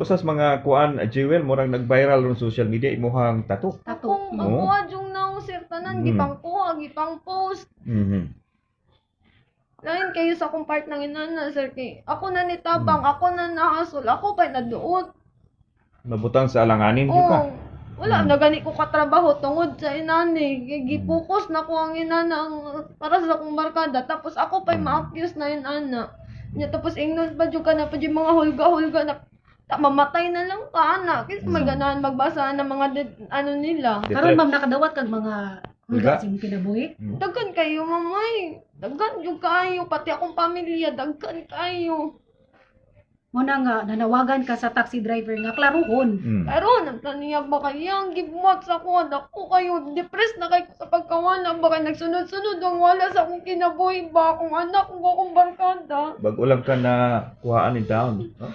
Usas mga kuan, Jewel, murag nag-viral ron social media imuhang tattoo. Tattoo. Akong Oo. ako yung naong sir tanan gipangkuha, gipang-post. Lain kayo sa akong part ng inana, sir, kay ako na nitabang, ako na nahasol, ako pa naduot. Nabutang sa alanganin gyud ka. Oo. Wala na gani ko katrabaho tungod sa inani. Kay gipokus na ko ang inana ang para sa akong barkada, tapos ako pa'y ma-accuse na inana. Nya tapos ingnon pa jud ka na pa jud mga hulga-hulga na ta, mamatay na lang ka ana. Kasi may ganahan magbasa ng mga ano nila. Karon ma'am, nakadawat kag mga Hulga? hulga sa imong kinabuhi. Daghan kayo, mamay. Daghan jud kaayo, pati akong pamilya, daghan kayo. Mo na nga nanawagan ka sa taxi driver nga klaruhon. Karon, ang taniya ba kayo ang gibuhat sa ako, dako kayo, depressed na kayo sa pagkawala ba kayo, nagsunod-sunod ang wala sa akong kinabuhi ba, akong anak, kung akong barkada. Bago lang ka na kuhaan in town. No?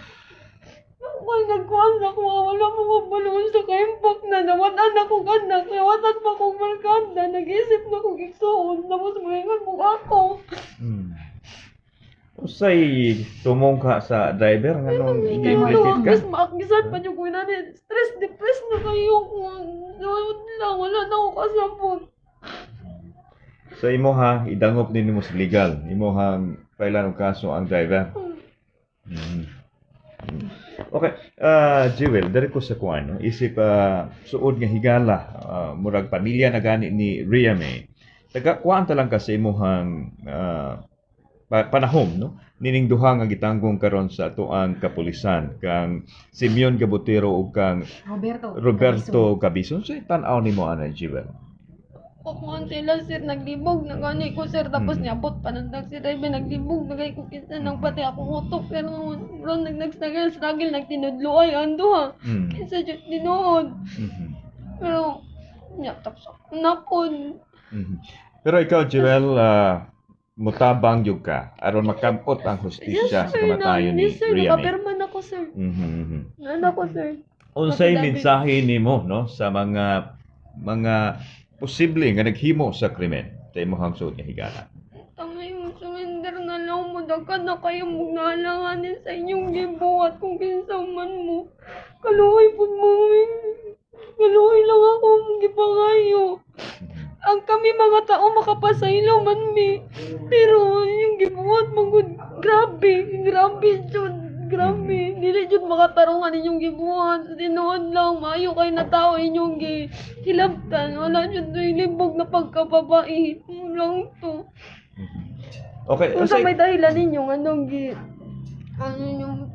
Ako'y nagkuhan sa ako, wala mo mabalon sa kaimbak na, nawatan ako anak, nawatan pa akong barkada, nag-isip na kong igsuon, tapos mahingan mo ako. Usay tumong ka sa driver nganong Ikaw, gi-implicate ka? Mas maakisan pa niyo ko na stress, depressed na kayo ko. Wala, wala na ako kasabot. So imo ha, idangop din nimo sa legal. Imo hang file og kaso ang driver. Okay, Jewel, diri ko sa kuan, no? Isip suod nga higala, murag pamilya na gani ni Rhea May. Taga kuan ta lang ka sa imuhang panahom, no? Nining duha nga gitanggong karon sa atoang kapulisan kang Simeon Gabutero ug kang Roberto. Roberto Cabizon. So tan-aw nimo ana, Jewel? Kukuhan sila sir, naglibog na gani ko sir, tapos niabot pa ng taxi driver, naglibog na gani ko kinsa nang pati akong utok, pero ron nag-struggle, struggle, nagtinudlo ay ando ha. Kinsa jud tinuod. Pero, nya, tapos ako napod. Pero ikaw, Jewel, mutabang jud ka aron makamot ang hustisya sa kamatayon ni yes, sir, Rhea May. nakapirma na ko sir. Nana ko sir. Unsay Affidavit. mensahe nimo, no, sa mga posible nga naghimo sa krimen sa imong suod nga higala? Tangay mo, surrender na lang mo. Daghan na kayo magnalanganin sa inyong gibuhat kung kinsa man mo. Kaluoy po mo. Eh. Kaluoy lang ako mong gipangayo. Ang kami mga tao makapasaylo man mi. Pero yung gibuhat mo gud, grabe, grabe jud. Grabe, dili jud makatarungan inyong gibuhat. Tinuod lang, maayo kay na tao inyong gi hilabtan. Wala jud to'y libog na pagkababae. Lang to. Okay, Kung sa unsay may dahilan ninyo, anong gi ano yung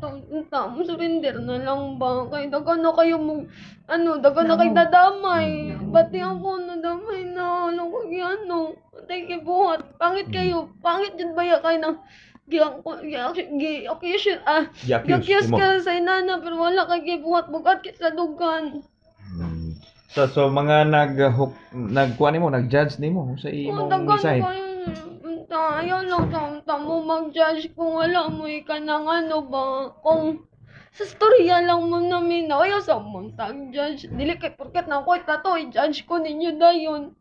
ta mo surrender na lang ba? Kay daghan na kayo mo ano, daghan na kay dadamay. Pati ako nadamay na ano ko gi ano. Thank you buhat. Pangit kayo. Pangit jud ba ya kay na gi gi occasion ah gi-accuse gi-accuse nimo? ka sa inana pero wala kay gibuhat bugat kit sa dugan. So mga nagkuan nimo, nag-judge nimo sa Oh, imong daghan mensahe. kayo. Unta, ayaw lang sa unta mo mag-judge kung wala mo ka ng ano ba, kung sa storya lang mo namin na, ayaw sa mong tag-judge. Dili kay porket na ako tato, i-judge ko ninyo dayon.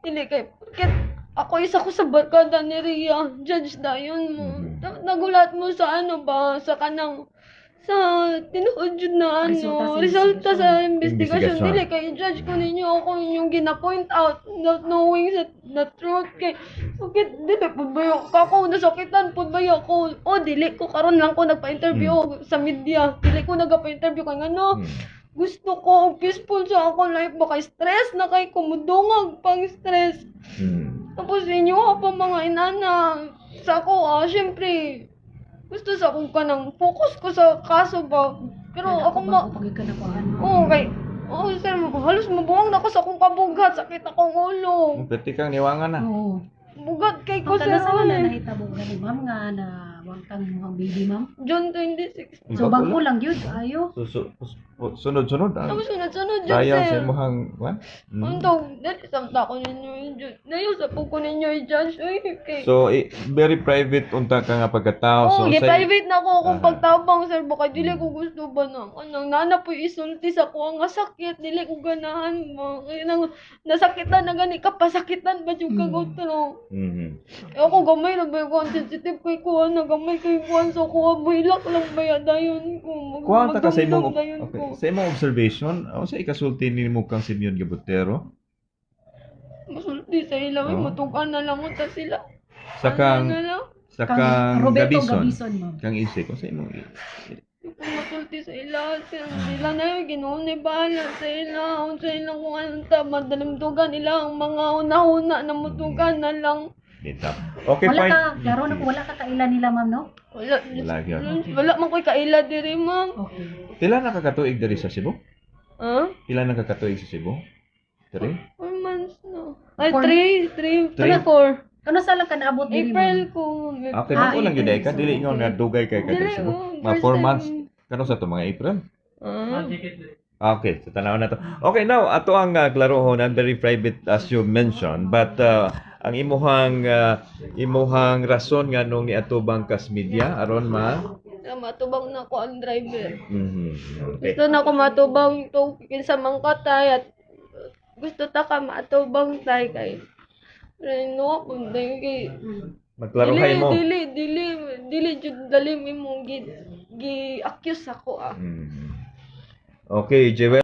Dili kay porket ako isa ko sa barkada ni Rhea, judge dayon mo. Nagulat mo sa ano ba, sa kanang sa tinuod jud na ano, Resulta sa resulta sa investigasyon. Investigasyon. Dili kay judge ko ninyo ako inyong gina-point out not knowing sa the truth kay sakit dili pud ba yung kako nasakitan pud ba yung ako o dili ko karon lang ko nagpa-interview sa media, dili ko nagpa-interview kay ngano gusto ko og peaceful sa akong life ba kay stress na kay kumudungag pang stress. Tapos inyo pa mga inana sa ako ah, syempre gusto sa akong kanang focus ko sa kaso ba pero ako ma Pagid ka na kuan. Oo, kay oo, sir, halos mabuwang na ako sa akong kabugat, sakit akong ulo. Pwede kang niwangan na. Oo. Bugat kay ko Ang sir. taga sa na eh. nahitabo gani ma'am nga na wangtang imong baby ma'am. June 26. So bangko lang yun ayo. So, O, sunod-sunod ang Tapos sunod-sunod jud, trial sa sir. imong what? Untog, dali samta ko ninyo i-judge. Nayo sa po ko ninyo i-judge. Uy, kay. So, very private unta ka nga pagkatao. Oh, So, so, private na ako akong pagtabang, sir, baka dili ko gusto ba na anang nana po isulti sa ko nga sakit, dili ko ganahan ba kay nang nasakitan na gani ka, pasakitan ba jud kag otro. Eh, ako gamay na ba ko, ang sensitive kay ko na gamay kay kuan, so kuha buhilak lang ba ya dayon ko mag, Kuha ta ka sa imong magdumdum dayon okay, ko. Sa imong observation, unsa ikasulti nimo kang Simeon Gabutero? Masulti sa ila, oh, Oh. matugan na lang unta sila. Sa kang Ano na lang. Sa Kang kang Roberto Gabison. Gabison, ma'am. Kang isik unsa imong Di ko masulti sa ila. Sila, sila na yung Ginoo ni bahala sa ila. Unsa ilang kung anong tama. Dalamdugan nila ang mga una-una na mutugan na lang. Dita. Okay, Wala fine. ka, klaro na po, wala ka kaila nila, ma'am, no? Wala. Wala gyud. Wala man ko'y kaila diri, ma'am. Okay. Pila na kakatuig diri sa Cebu? Ha? Pila na kakatuig sa Cebu? Three? 4 months na. Ay, Four. 3, 3, Three. 3, 4. Kano sa lang ka naabot diri, April ma'am? ko, ma'am. Okay, Ah, bago lang gyud April. ay ka dili ingon nga dugay kay ka diri Dili, sa Cebu. oh, Mga first 4 time. months kano sa to mga April? Ah. Okay, so tanaw na to. Okay, now ato ang klarohon, very private as you mentioned, but ang imuhang rason nga nung niatubang kas media aron ma Na matubang na ko ang driver. Okay. Gusto na ko matubang to kinsa man ka tay at gusto ta ka matubang tay kay pero no kung kay Magklarohay dili mo. Dili dili dili jud dalim imong gi gi accuse ako ah. Okay, Jewel.